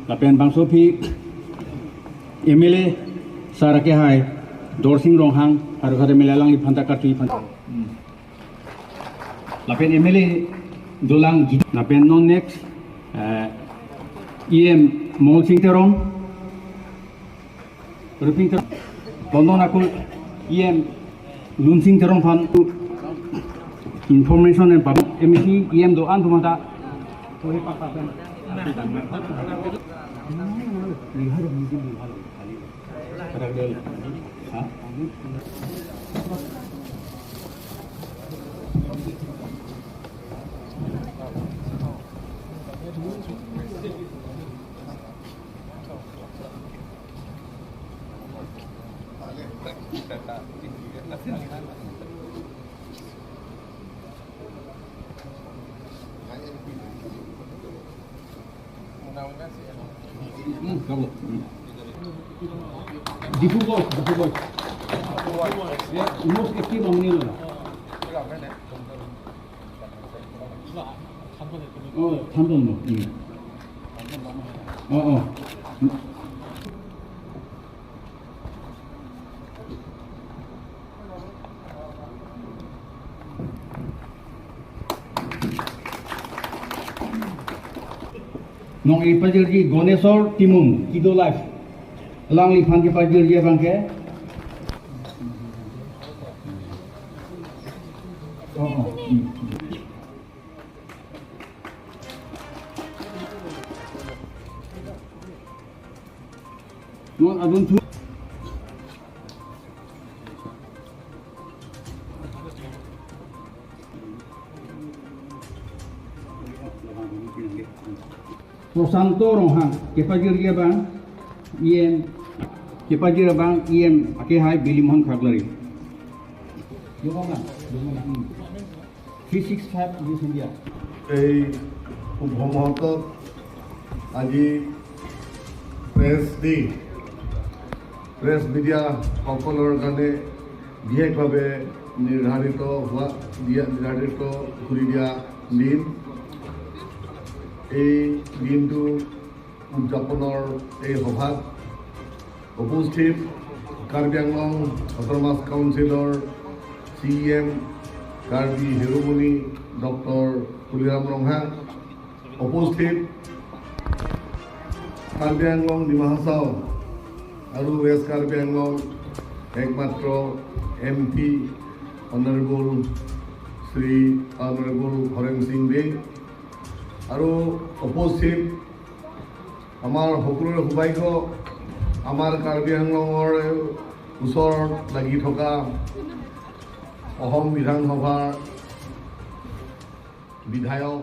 Lapen bangso phi MLA sarake hai Dorsing Ronghang aru khate melalang li phanta kartui phanta Lapen MLA dolang lapen non next EM Mol Singh Terong Ruping Terong London akul EM Lun Singh Terong phan information and public MEC EM do an phumata tohe pa pa Dipu boy, Dipu boy. Most active amni lola. Oh, thandon mo. Oh, oh. Nong ipajirji Gonesor Timum Kido Life Langli Phanki Pajirji bangke. Oh, non adun tu Prosanto Ronghang Kepajir bang EM Kepajir bang EM ake hai Bilimohan Khaglari 365 News India. এই শুভ মুহূৰ্তত আজি press দি press media সকলৰ কাৰণে বিশেষভাৱে নিৰ্ধাৰিত হোৱা দিয়া নিৰ্ধাৰিত কৰি দিয়া দিন, এই দিনটো উদযাপনৰ এই সভাত উপস্থিত কাৰ্বি আংলং অট'নমাছ কাউন্সিলৰ C M Karbi Hiromoni doctor Tuliram Ronghang, উপস্থিত কাৰ্বি আংলং ডিমা হাছাও আৰু ৱেষ্ট কাৰ্বি আংলং একমাত্ৰ M P honourable Shri honourable Haren Singh Bey আৰু উপস্থিত আমাৰ সকলোৰে সৌভাগ্য আমাৰ কাৰ্বি আংলঙৰ ওচৰত লাগি থকা অসম বিধানসভাৰ বিধায়ক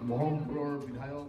বহৰমপুৰৰ বিধায়ক